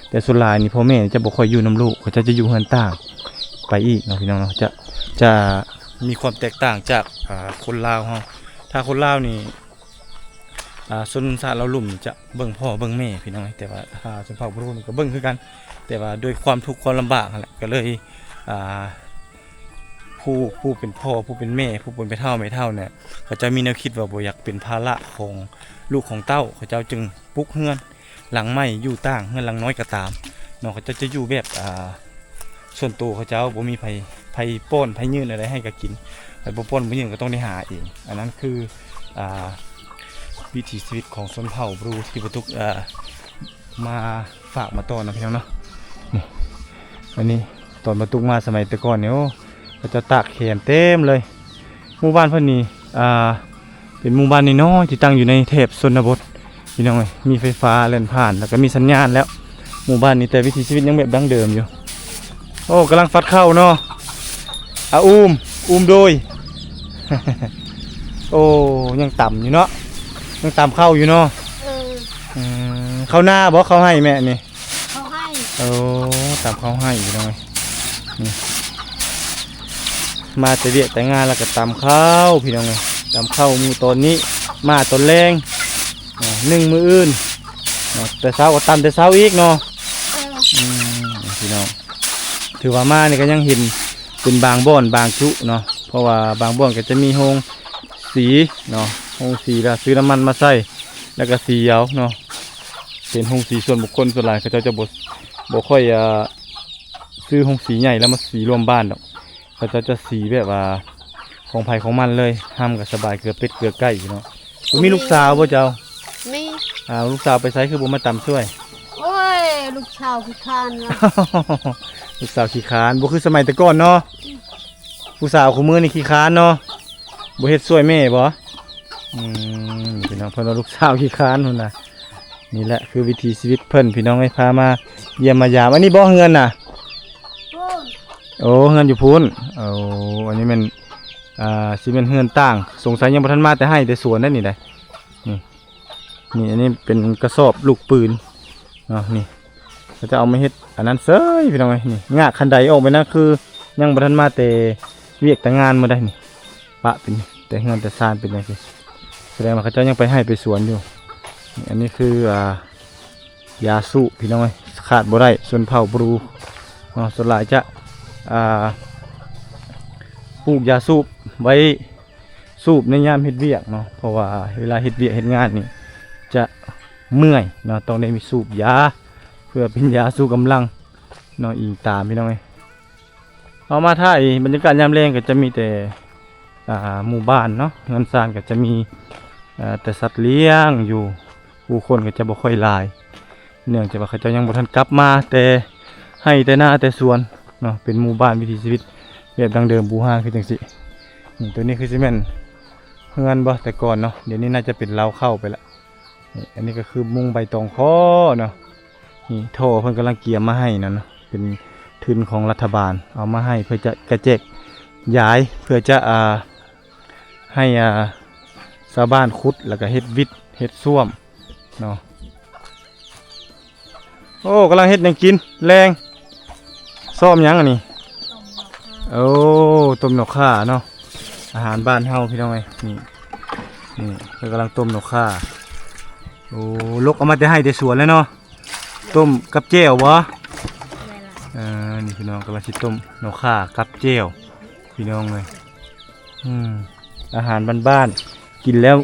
ແຕ່ສ່ວນຫຼາຍນີ້ພໍ່ແມ່ຈະບໍ່ຄ່ອຍຢູ່ນຳລູກ ເຂົາເຈົ້າຈະຢູ່ເຮືອນຕ່າງໄປອີກເນາະ ພີ່ນ້ອງເນາະ. ຈະ ຈະມີຄວາມແຕກຕ່າງຈາກ ອ່າ ຄົນລາວເຮົາ. ຖ້າຄົນລາວນີ້ ອ່າ ຊົນຊາດລາວລຸ່ມຈະເບິ່ງພໍ່ເບິ່ງແມ່ ພີ່ນ້ອງ. ແຕ່ວ່າ ອ່າ ຊົນເຜົ່າບຣູນີ້ກໍເບິ່ງຄືກັນ ແຕ່ວ່າດ້ວຍຄວາມທຸກຄວາມລຳບາກຫັ້ນແຫຼະ ກໍເລີຍ ອ່າ ຜູ້ ຜູ້ເປັນພໍ່ ຜູ້ເປັນແມ່ ຜູ້ເປັນແມ່ເຖົ້າ ແມ່ເຖົ້ານີ້ ເຂົາເຈົ້າມີແນວຄິດວ່າບໍ່ຢາກເປັນພາລະຂອງລູກຂອງເຕົ້າ ເຂົາເຈົ້າຈຶ່ງປຸກເຮືອນຫຼັງໃໝ່ຢູ່ຕ່າງ ເຮືອນຫຼັງນ້ອຍກໍຕາມເນາະ. ເຂົາເຈົ້າຈະຢູ່ແບບ ອ່າ ສ່ວນໂຕເຂົາເຈົ້າ ບໍ່ມີໃຜ ໃຜປ້ອນໃຜຍື່ນອະໄລໃຫ້ກໍກິນ ໃຜບໍ່ປ້ອນບໍ່ຍື່ນກໍຕ້ອງໄດ້ຫາເອງ. ອັນນັ້ນຄື ອ່າ ວິຖີຊີວິດຂອງຊົນເຜົ່າບຣູທີ່ປະຕຸກ ອ່າ ມາຝາກມາຕ້ອນນະ ພີ່ນ້ອງເນາະ. ນີ້ ອັນນີ້ຕອນປະຕຸກມາສະໄໝແຕ່ກ່ອນນີ້ ໂອ້ ເຂົາເຈົ້າຕາກແຄມເຕັມເລີຍ. ໝູ່ບ້ານເພິ່ນນີ້ ອ່າ ເປັນໝູ່ບ້ານນ້ອຍໆທີ່ຕັ້ງຢູ່ໃນແຖບຊົນນະບົດ ພີ່ນ້ອງເອີຍ. ມີໄຟຟ້າແລ່ນຜ່ານ ແລ້ວກໍມີສັນຍານແລ້ວ. ໝູ່ບ້ານນີ້ແຕ່ວິຖີຊີວິດຍັງແບບດັ້ງເດີມຢູ່. ໂອ້ ກຳລັງຟັດເຂົ້າເນາະ. ອາ ອູມ ອູມໂດຍ. ໂອ້ ຍັງຕຳຢູ່ເນາະ ຍັງຕຳເຂົ້າຢູ່ເນາະ. ເອີ ອືມ ເຂົ້ານາບໍ່ ເຂົ້າໄຮ່ແມ່ນີ້? ເຂົ້າໄຮ່. ໂອ້ ຕຳເຂົ້າໄຮ່ພີ່ນ້ອງເອີຍ ນີ້ ມາແຕ່ວຽກແຕ່ງານແລ້ວກໍຕຳເຂົ້າພີ່ນ້ອງເອີຍ ຕຳເຂົ້າມື້ຕອນນີ້ ມາຕອນແລງ ອ່າ ໜຶ້ງມື້ອື່ນເນາະ ແຕ່ເຊົ້າກໍຕຳແຕ່ເຊົ້າອີກເນາະ. ເອີ ອືມ ພີ່ນ້ອງ ຖືວ່າມານີ້ກໍຍັງເຫັນເປັນບາງບ່ອນບາງຈຸເນາະ ເພາະວ່າບາງບ່ອນກໍຈະມີໂຮງສີເນາະ ໂຮງສີ ແລ້ວຊື້ນ້ຳມັນມາໃສ່ ແລ້ວກໍສີເອົາເນາະ ເປັນໂຮງສີສ່ວນບຸກຄົນ. ສ່ວນຫຼາຍເຂົາເຈົ້າຈະບໍ່ ບໍ່ຄ່ອຍ ອ່າ ຊື້ໂຮງສີໃຫຍ່ແລ້ວມາສີລວມບ້ານດອກ ເຂົາເຈົ້າຈະສີແບບວ່າຂອງໃຜຂອງມັນເລີຍ ຮ່ຳກໍສະບາຍ ເກືອເປັດເກືອໄກ່ເນາະ. ບໍ່ມີລູກສາວບໍ່ເຈົ້າ? ມີ. ອ່າ ລູກສາວໄປໃສ ຄືບໍ່ມາຕຳຊ່ວຍ? ໂອ້ຍ ລູກສາວຂີ້ຄ້ານວ່າ ລູກສາວຂີ້ຄ້ານ ບໍ່ຄືສະໄໝແຕ່ກ່ອນເນາະ. ອືມ ຜູ້ສາວຄູ່ມື້ນີ້ຂີ້ຄ້ານເນາະ ບໍ່ເຮັດຊ່ວຍແມ່ບໍ່? ອືມ ພີ່ນ້ອງ ເພິ່ນວ່າລູກສາວຂີ້ຄ້ານພຸ້ນນະ. ນີ້ແຫຼະຄືວິຖີຊີວິດເພິ່ນ ພີ່ນ້ອງເອີຍ ພາມາຢ້ຽມມາຢາມ. ອັນນີ້ບໍ່ເຮືອນນະ? ພຸ້ນ. ໂອ້ ເຮືອນຢູ່ພຸ້ນ. ໂອ້ ອັນນີ້ແມ່ນ ອ່າ ຊິແມ່ນເຮືອນຕ່າງ ສົງໄສຍັງບໍ່ທັນມາແຕ່ໄຮ່ແຕ່ສວນໄດ໋ນີ້ໄດ໋. ນີ້ ນີ້ ອັນນີ້ເປັນກະສອບລູກປືນເນາະ ນີ້ ເຂົາຈະເອົາມາເຮັດອັນນັ້ນເສີຍ ພີ່ນ້ອງເອີຍ. ນີ້ ງາກຄັນໄດອອກໄປນັ້ນ ຄືຍັງບໍ່ທັນມາແຕ່ວຽກແຕ່ງານມື້ໃດນີ້ ປະເປັນແຕ່ເຮືອນແຕ່ຊານເປັນຈັ່ງຊີ້ ສະແດງວ່າເຂົາເຈົ້າຍັງໄປໄຮ່ໄປສວນຢູ່. ນີ້ ອັນນີ້ຄື ອ່າ ຢາສູບ ພີ່ນ້ອງເອີຍ ຂາດບໍ່ໄດ້ ຊົນເຜົ່າບຣູເນາະ ສ່ວນຫຼາຍຈະ ອ່າ ປູກຢາສູບໄວ້ ສູບໃນຍາມເຮັດວຽກເນາະ ເພາະວ່າເວລາເຮັດວຽກເຮັດງານນີ້ຈະເມື່ອຍເນາະ ຕ້ອງໄດ້ມີສູບຢາ ເພື່ອເປັນຢາຊູກຳລັງເນາະ ອີງຕາມ ພີ່ນ້ອງເອີຍ. ເຮົາມາຖ່າຍບັນຍາກາດຍາມແລງກໍຈະມີແຕ່ ອ່າ ໝູ່ບ້ານເນາະ ເຮືອນຊານກໍຈະມີ ເອີ ແຕ່ສັດລ້ຽງຢູ່ ຜູ້ຄົນກໍຈະບໍ່ຄ່ອຍຫຼາຍ ເນື່ອງຈາກວ່າເຂົາເຈົ້າຍັງບໍ່ທັນກັບມາແຕ່ໄຮ່ແຕ່ນາແຕ່ສວນເນາະ ເປັນໝູ່ບ້ານວິຖີຊີວິດແບບດັ້ງເດີມບູຮານຄືຈັ່ງຊີ້. ນີ້ ໂຕນີ້ຄືຊິແມ່ນເຮືອນບໍ່ແຕ່ກ່ອນເນາະ ດຽວນີ້ໜ້າຈະເປັນເລົ້າເຂົ້າໄປລະ. ນີ້ ອັນນີ້ກໍຄືມຸງໃບຕອງຄໍເນາະ ນີ້ ທໍ່ເພິ່ນກຳລັງກຽມມາໃຫ້ນັ້ນເນາະ ເປັນທຶນຂອງລັດຖະບານເອົາມາໃຫ້ ເພື່ອຈະກະແຈກຢາຍ ເພື່ອຈະ ອ່າ ໃຫ້ ອ່າ ຊາວບ້ານຂຸດ ແລ້ວກໍເຮັດວິດເຮັດສ້ວມເນາະ. ໂອ້ ກຳລັງເຮັດຫຍັງກິນແລງ? ຊ້ອມຫຍັງອັນນີ້? ໂອ້ ຕົ້ມໜໍ່ຂ່າເນາະ ອາຫານບ້ານເຮົາ ພີ່ນ້ອງເອີຍ. ນີ້ ນີ້ ເພິ່ນກຳລັງຕົ້ມໜໍ່ຂ່າ. ໂອ້ ລົກເອົາມາແຕ່ໄຮ່ແຕ່ສວນເລີຍເນາະ. ຕົ້ມກັບແຈ່ວບໍ່? ແມ່ນລະ. ເອີ ນີ້ພີ່ນ້ອງ ກຳລັງຊິຕົ້ມໜໍ່ຂ່າກັບແຈ່ວ ພີ່ນ້ອງເອີຍ. ອືມ ອາຫານບ້ານໆ ກິນແລ້ວ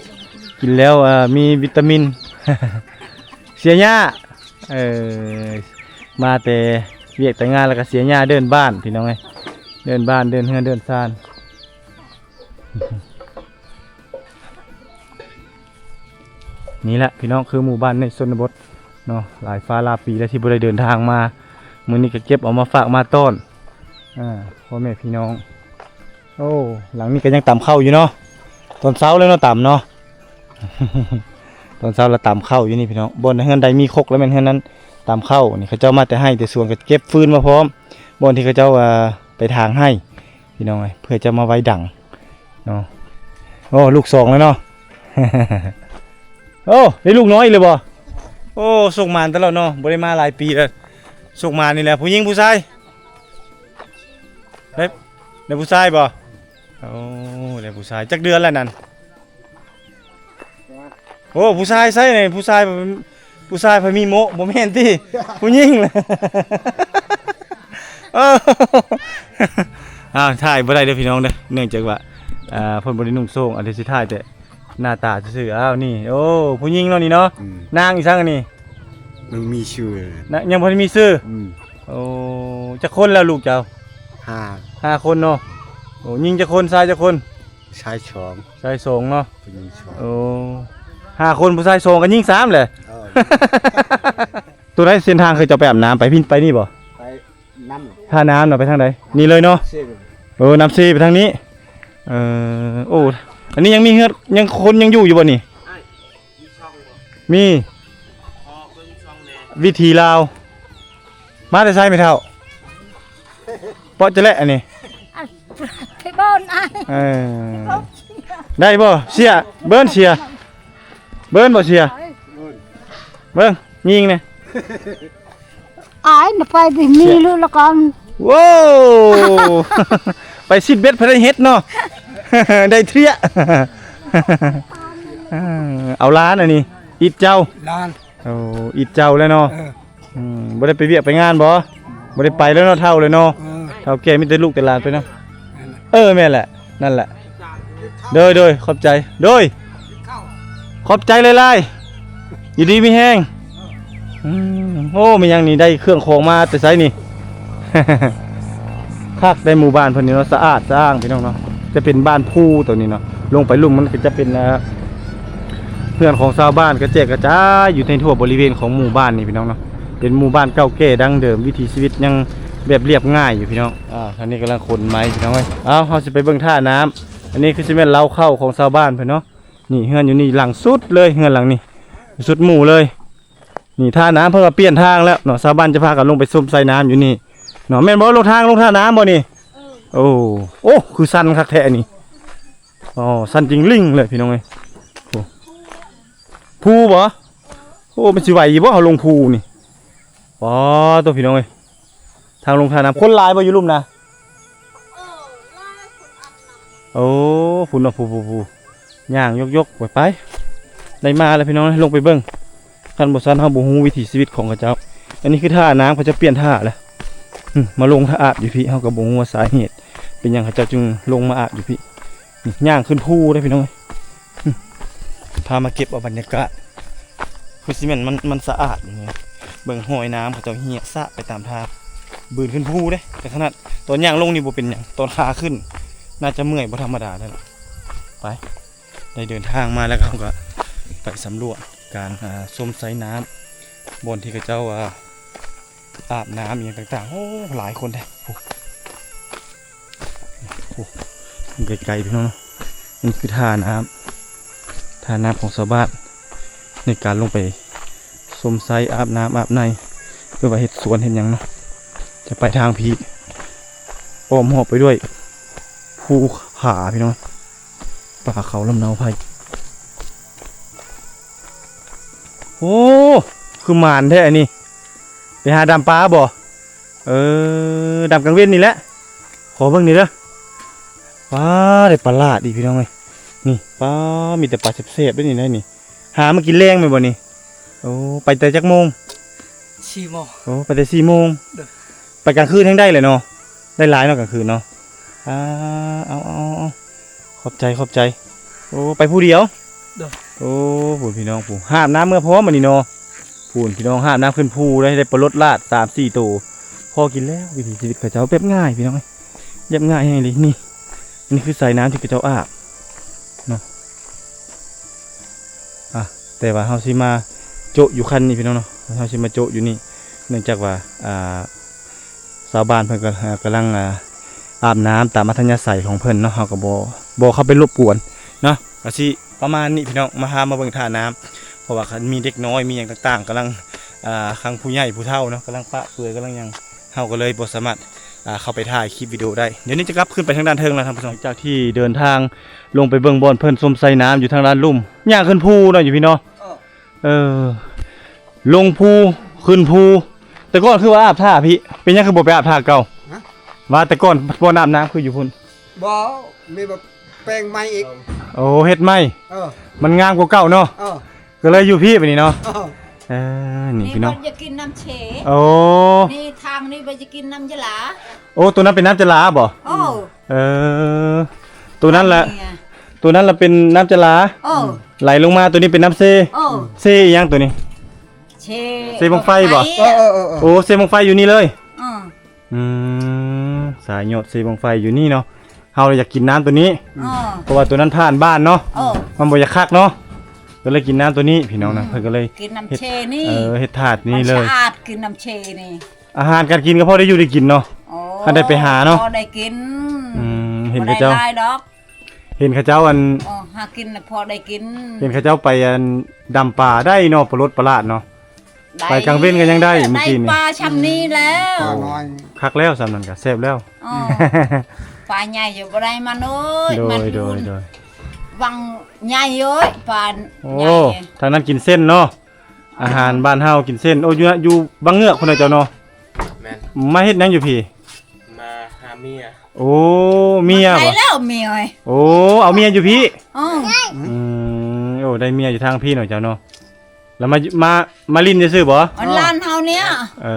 ກິນແລ້ວ ເອີ ມີວິຕາມິນ ເສຍຫຍ້າ. ເອີ ມາແຕ່ວຽກແຕ່ງານແລ້ວກໍເສຍຫຍ້າເດີ່ນບ້ານ ພີ່ນ້ອງເອີຍ ເດີ່ນບ້ານ ເດີ່ນເຮືອນ ເດີ່ນຊານ. ນີ້ແຫຼະພີ່ນ້ອງ ຄືໝູ່ບ້ານໃນຊົນນະບົດເນາະ ຫຼາຍຟ້າຫຼາຍປີແລ້ວທີ່ບໍ່ໄດ້ເດີນທາງມາ ມື້ນີ້ກໍເກັບເອົາມາຝາກມາຕ້ອນ ອ່າ ພໍ່ແມ່ພີ່ນ້ອງ. ໂອ້ ຫຼັງນີ້ກໍຍັງຕຳເຂົ້າຢູ່ເນາະ ຕອນເຊົ້າແລ້ວເນາະ ຕຳເນາະ ຕອນເຊົ້າລະຕຳເຂົ້າຢູ່ນີ້ພີ່ນ້ອງ. ບ່ອນເຮືອນໃດມີຄົກລະແມ່ນເຮືອນນັ້ນຕຳເຂົ້າ. ນີ້ເຂົາເຈົ້າມາແຕ່ໄຮ່ແຕ່ສວນ ກໍເກັບຟືນມາພ້ອມ ບ່ອນທີ່ເຂົາເຈົ້າ ອ່າ ໄປຖາງໄຮ່ ພີ່ນ້ອງເອີຍ ເພື່ອຈະມາໄວ້ດັງເນາະ. ໂອ້ ລູກສອງແລ້ວເນາະ. ໂອ້ ໄດ້ລູກນ້ອຍອີກແລ້ວບໍ່? ໂອ້ ໂຊກໝານຕະຫຼອດເນາະ ບໍ່ໄດ້ມາຫຼາຍປີແລ້ວ. ໂຊກໝານນີ້ແຫຼະ. ຜູ້ຍິງຜູ້ຊາຍ? ໄດ້ ໄດ້ຜູ້ຊາຍບໍ່? ໂອ້ ໄດ້ຜູ້ຊາຍ. ຈັກເດືອນແລ້ວນັ້ນ? ໂອ້ ຜູ້ຊາຍໃສນີ້? ຜູ້ຊາຍ ຜູ້ຊາຍໃຜມີໂມະ ບໍ່ແມ່ນຕິ? ຜູ້ຍິງ. ເອີ ອ້າວ ຖ່າຍບໍ່ໄດ້ເດີພີ່ນ້ອງເດີ ເນື່ອງຈາກວ່າ ອ່າ ເພິ່ນບໍ່ໄດ້ນຸ່ງໂສ້ງ ອັນນີ້ຊິຖ່າຍແຕ່ໜ້າຕາຊື່ໆ. ອ້າວ ນີ້ ໂອ້ ຜູ້ຍິງເນາະນີ້ເນາະ. ອືມ ນາງອີ່ສັງອັນນີ້? ຍັງມີຊື່ນະ ຍັງບໍ່ທັນມີຊື່. ອືມ ໂອ້ ຈັກຄົນແລ້ວລູກເຈົ້າ? ຫ້າ ຫ້າຄົນເນາະ. ໂອ້ ຍິງຈັກຄົນ ຊາຍຈັກຄົນ? ຊາຍສອງ ຊາຍສອງເນາະ ຜູ້ຍິງສອງ. ໂອ້ ຫ້າຄົນ ຜູ້ຊາຍສອງ ກໍຍິງສາມແຫຼະ. ເອີ ໂຕໃດເສັ້ນທາງເຄີຍເຈົ້າໄປອາບນ້ຳ ໄປພີ້ ໄປນີ້ບໍ່? ໄປນ້ຳ ທ່ານ້ຳເນາະ. ໄປທາງໃດ? ນີ້ເລີຍເນາະ. ເຊ ເອີ ນ້ຳເຊໄປທາງນີ້. ເອີ ໂອ້ ອັນນີ້ຍັງມີເຮືອນ ຍັງ ຄົນຍັງຢູ່ຢູ່ບໍ່ນີ້? ມີ. ວິຖີລາວ ມາແຕ່ໃສແມ່ເຖົ້າ? ເປາະຈະແລະອັນນີ້. ອັນ ເປັນ ເບິ່ງອ້າຍ ເອີ ໄດ້ບໍ່ເຊຍ? ເບິ່ງເຊຍ ເບິ່ງບໍ່ເຊຍ? ເບິ່ງຍິງແດ່. ອາຍນະ ໄປໄປມີລູກລະກອນ. ໂອ້ ໄປຊິດເບັດ ໄປໄດ້ເຫັດເນາະ ໄດ້ເທຍ. ເອົາຫຼານອັນນີ້ ອິດເຈົ້າ ຫຼານ. ໂອ້ ອິດເຈົ້າແລ້ວເນາະ. ເອີ ອືມ ບໍ່ໄດ້ໄປວຽກໄປງານບໍ່? ບໍ່ໄດ້ໄປແລ້ວເນາະ ເຖົ້າແລ້ວເນາະ. ເອີ ເຖົ້າແກ່ມີແຕ່ລູກແຕ່ຫຼານໄປເນາະ. ເອີ ແມ່ນແຫຼະ ນັ້ນແຫຼະ. ໂດຍ ໂດຍ ຂອບໃຈ ໂດຍ ຂອບໃຈຫຼາຍໆ ຢູ່ດີມີແຮງ. ອືມ ໂອ້ ແມ່ນຫຍັງນີ້ ໄດ້ເຄື່ອງຂອງມາແຕ່ໃສນີ້? ຄັກໄດ໋ ໝູ່ບ້ານເພິ່ນນີ້ເນາະ ສະອາດສະອ້າງ ພີ່ນ້ອງເນາະ. ຈະເປັນບ້ານພູໂຕນີ້ເນາະ ລົງໄປລຸ່ມມັນກໍຈະເປັນ ເອີ ເຮືອນຂອງຊາວບ້ານກະແຈກກະຈາຍຢູ່ໃນທົ່ວບໍລິເວນຂອງໝູ່ບ້ານນີ້ ພີ່ນ້ອງເນາະ. ເປັນໝູ່ບ້ານເກົ່າແກ່ດັ້ງເດີມ ວິຖີຊີວິດຍັງແບບລຽບງ່າຍຢູ່ ພີ່ນ້ອງ. ອ່າ ທາງນີ້ກຳລັງຂົນໄມ້ ພີ່ນ້ອງເອີຍ. ເອົາ ເຮົາຊິໄປເບິ່ງທ່ານ້ຳ. ອັນນີ້ຄືຊິແມ່ນເລົ້າເຂົ້າຂອງຊາວບ້ານເພິ່ນເນາະ. ນີ້ເຮືອນຢູ່ນີ້ຫຼັງສຸດເລີຍ ເຮືອນຫຼັງນີ້ສຸດໝູ່ເລີຍ. ນີ້ທ່ານ້ຳເພິ່ນວ່າປ່ຽນທາງແລ້ວເນາະ ຊາວບ້ານຈະພາກັນລົງໄປຊົມໄຊນ້ຳຢູ່ນີ້ເນາະ. ແມ່ນບໍ່? ລົງທາງ ລົງທ່ານ້ຳບໍ່ນີ້? ເອີ ໂອ້ ໂອ້ ຄືຊັນຄັກແທ້ນີ້. ອໍ ຊັນຈິງລິງເລີຍ ພີ່ນ້ອງເອີຍ. ໂອ້ ພູບໍ່? ໂອ້ ມັນຊິໄຫວຢູ່ບໍ່ ເຮົາລົງພູນີ້? ປາໂຕ ພີ່ນ້ອງເອີຍ ທາງລົງທ່ານ້ຳ. ຄົນຫຼາຍບໍ່ຢູ່ລຸ່ມນະ? ໂອ້ ພຸ້ນເນາະ ຜູ້ໆໆ ຍ່າງຍົກໆ ໄປໆ ໄດ້ມາແລ້ວ ພີ່ນ້ອງເອີຍ ລົງໄປເບິ່ງ. ຄັນບໍ່ຊັ້ນເຮົາບໍ່ຮູ້ວິຖີຊີວິດຂອງເຂົາເຈົ້າ. ອັນນີ້ຄືທ່ານ້ຳ ເຂົາເຈົ້າປ່ຽນທ່າແລ້ວ. ອືມ ມາລົງທ່າອາບຢູ່ພີ້ ເຮົາກໍບໍ່ຮູ້ວ່າສາເຫດເປັນຫຍັງເຂົາເຈົ້າຈຶ່ງລົງມາອາບຢູ່ພີ້. ນີ້ຍ່າງຂຶ້ນພູເດ້ ພີ່ນ້ອງເອີຍ. ອືມ ພາມາເກັບເອົາບັນຍາກາດ. ຄືຊິແມ່ນມັນ ມັນສະອາດຢູ່ນີ້. ເບິ່ງຮອຍນ້ຳເຂົາເຈົ້າເຫຍສະໄປຕາມທາງ ບືນຂຶ້ນພູເດ້. ແຕ່ຂະໜາດຕອນຍ່າງລົງນີ້ບໍ່ເປັນຫຍັງ ຕອນຂາຂຶ້ນໜ້າຈະເມື່ອຍບໍ່ທຳມະດາແລ້ວ. ໄປ ໄດ້ເດີນທາງມາແລ້ວ ເຮົາກໍໄປສຳຫຼວດການ ອ່າ ຊົມໄຊນ້ຳ ບ່ອນທີ່ເຂົາເຈົ້າ ອ່າ ອາບນ້ຳອີ່ຫຍັງຕ່າງໆ. ໂອ້ ຫຼາຍຄົນແທ້. ໂອ້ ໂອ້ ໄກໆ ພີ່ນ້ອງເນາະ. ນີ້ຄືທ່ານ້ຳ ທ່ານ້ຳຂອງຊາວບ້ານ ໃນການລົງໄປຊົມໄຊອາບນ້ຳອາບໃນ ຫຼືວ່າເຮັດສວນເຮັດຫຍັງເນາະ. ຈະໄປທາງພີ້ ອ້ອມຮອບໄປດ້ວຍພູຜາ ພີ່ນ້ອງ. ປ່າເຂົາລຳເນົາໄພ. ໂອ້ ຄືໝານແທ້ອັນນີ້. ໄປຫາດຳປາບໍ່? ເອີ ດຳກາງເວັນນີ້ແຫຼະ. ຂໍເບິ່ງນີ້ເດີ. ປາ ໄດ້ປາຫຼາດອີກ ພີ່ນ້ອງເອີຍ. ນີ້ ປາ ມີແຕ່ປາແຊບໆ ເດ້ນີ້ ໄດ້ນີ້. ຫາມາກິນແລງແມ່ນບໍ່ນີ້? ໂອ້ ໄປແຕ່ຈັກໂມງ? ສີ່ໂມງ. ໂອ້ ໄປແຕ່ສີ່ໂມງ. ໂດຍ. ໄປກາງຄືນແຮງໄດ້ແຫຼະເນາະ. ໄດ້ຫຼາຍເນາະກາງຄືນເນາະ. ອ່າ ເອົາໆໆ ຂອບໃຈ ຂອບໃຈ. ໂອ້ ໄປຜູ້ດຽວ? ໂດຍ. ໂອ້ ພຸ້ນພີ່ນ້ອງ ຜູ້ຫາບນ້ຳເມືອພ້ອມບັດນີ້ເນາະ. ພຸ້ນພີ່ນ້ອງ ຫາບນ້ຳຂຶ້ນພູໄດ້ ໄດ້ປາໂລດລາດສາມສີ່ໂຕ ພໍກິນແລ້ວ. ວິຖີຊີວິດເຂົາເຈົ້າແບບງ່າຍ ພີ່ນ້ອງເອີຍ ແບບງ່າຍແຮງອີ່ຫຼີ. ນີ້ ອັນນີ້ຄືສາຍນ້ຳທີ່ເຂົາເຈົ້າອາບເນາະ. ອ່າ ແຕ່ວ່າເຮົາຊິມາໂຈະຢູ່ຄັນນີ້ ພີ່ນ້ອງເນາະ. ເຮົາຊິມາໂຈະຢູ່ນີ້ ເນື່ອງຈາກວ່າ ອ່າ ຊາວບ້ານເພິ່ນກໍ ອ່າ ກຳລັງ ອ່າ ອາບນ້ຳຕາມອັດທະຍາໄສຂອງເພິ່ນເນາະ. ເຮົາກໍບໍ່ ບໍ່ເຂົ້າໄປລົບກວນເນາະ. ກໍຊິປະມານນີ້ ພີ່ນ້ອງ ມາ ພາມາເບິ່ງທ່ານ້ຳ ເພາະວ່າຄັນມີເດັກນ້ອຍ ມີຫຍັງຕ່າງໆ ກຳລັງ ອ່າ ທັງຜູ້ໃຫຍ່ຜູ້ເຖົ້າເນາະ ກຳລັງປະເປືອຍ ກຳລັງຫຍັງ ເຮົາກໍເລີຍບໍ່ສາມາດ ອ່າ ເຂົ້າໄປຖ່າຍຄລິບວິດີໂອໄດ້. ດຽວນີ້ຈະກັບຂຶ້ນໄປທາງດ້ານເທິງແລ້ວ ທ່ານຜູ້ຊົມ. ຈາກທີ່ເດີນທາງລົງໄປເບິ່ງບ່ອນເພິ່ນຊົມໄຊນ້ຳຢູ່ທາງດ້ານລຸ່ມ ຍ່າງຂຶ້ນພູເນາະ ຢູ່ພີ້ເນາະ. ເອີ ເອີ ລົງພູ ຂຶ້ນພູ. ແຕ່ກ່ອນຄືວ່າອາບທ່າພີ້ ເປັນຫຍັງຄືບໍ່ໄປອາບທ່າເກົ່າ? ຮະ? ວ່າແຕ່ກ່ອນບ່ອນອາບນ້ຳຄືຢູ່ພຸ້ນ. ບໍ່ ມີແບບແປງໃໝ່ອີກ. ໂອ້ ເຮັດໃໝ່. ເອີ ມັນງາມກວ່າເກົ່າເນາະ. ເອີ ກໍເລີຍຢູ່ພີ້ບັດນີ້ເນາະ. ເອີ ເອີ ນີ້ ນີ້ພີ່ນ້ອງ ບ່ອນຢາກກິນນ້ຳເຊ. ໂອ້ ນີ້ທາງນີ້ບໍ່ຢາກກິນນ້ຳຈະຫຼາ. ໂອ້ ໂຕນັ້ນເປັນນ້ຳຈະຫຼາບໍ່? ໂອ້ ເອີ ໂຕນັ້ນລະ ນີ້ອະ ໂຕນັ້ນລະເປັນນ້ຳຈະຫຼາ. ໂອ້ ໄຫຼລົງມາ ໂຕນີ້ເປັນນ້ຳເຊ. ໂອ້ ເຊອີ່ຫຍັງໂຕນີ້? ເຊ ເຊບັ້ງໄຟບໍ່? ເອີ ເອີ ເອີ ເອີ ໂອ້ ເຊບັ້ງໄຟຢູ່ນີ້ເລີຍ. ເອີ ອືມ ສາຍຍອດເຊບັ້ງໄຟຢູ່ນີ້ເນາະ. ເຮົາຢາກກິນນ້ຳໂຕນີ້ ເອີ ເພາະວ່າໂຕນັ້ນຜ່ານບ້ານເນາະ. ເອີ ມັນບໍ່ຢາກຄັກເນາະ ກໍເລີຍກິນນ້ຳໂຕນີ້ ພີ່ນ້ອງນະ. ອືມ ເພິ່ນກໍເລີຍ ກິນນ້ຳເຊນີ້ ເອີ ເຮັດທາດນີ້ເລີຍ. ມັນສະອາດ ກິນນ້ຳເຊນີ້. ອາຫານການກິນກໍພໍໄດ້ຢູ່ໄດ້ກິນເນາະ. ໂອ້ ຄັນໄດ້ໄປຫາເນາະ ພໍໄດ້ກິນ. ອືມ ເຫັນເຂົາເຈົ້າ ບໍ່ໄດ້ຫຼາຍດອກ. ເຫັນເຂົາເຈົ້າອັນ ເອີ ຫາກິນນະພໍໄດ້ກິນ. ເຫັນເຂົາເຈົ້າໄປອັນ ດຳປາໄດ້ເນາະ ປາໂລດປາຫຼາດເນາະ. ໄດ້ ໄປກາງເວັນກໍຍັງໄດ້ ມື້ກີ້ນີ້ ໄດ້ປາຊ່ຳນີ້ແລ້ວ. ປານ້ອຍ ຄັກແລ້ວ ຊ່ຳນັ້ນກໍແຊບແລ້ວ. ອໍ ປາໃຫຍ່ຢູ່ບໍ່ໄດ້ມັນເອີຍ ໂດຍ ມັນຢູ່ ໂດຍ ໂດຍ ວັງໃຫຍ່ເອີຍ ປາ ໂອ້ ໃຫຍ່ ທາງນັ້ນກິນເສັ້ນເນາະ ອາຫານບ້ານເຮົາກິນເສັ້ນ. ໂອ້ ຢູ່ ຢູ່ບັງເງືອກພຸ້ນນະເຈົ້າເນາະ. ແມ່ນ. ມາເຮັດຫຍັງຢູ່ພີ້? ມາຫາເມຍ. ໂອ້ ເມຍບໍ່? ໄດ້ແລ້ວເມຍເອີຍ. ໂອ້ ເອົາເມຍຢູ່ພີ້? ເອີ ອືມ ໂອ້ ໄດ້ເມຍຢູ່ທາງພີ້ເນາະເຈົ້າເນາະ. ແລ້ວມາ ມາ ມາຫຼິ້ນຊື່ໆບໍ່? ອັນຫຼານເຮົາເນີ້ຍ. ເອີ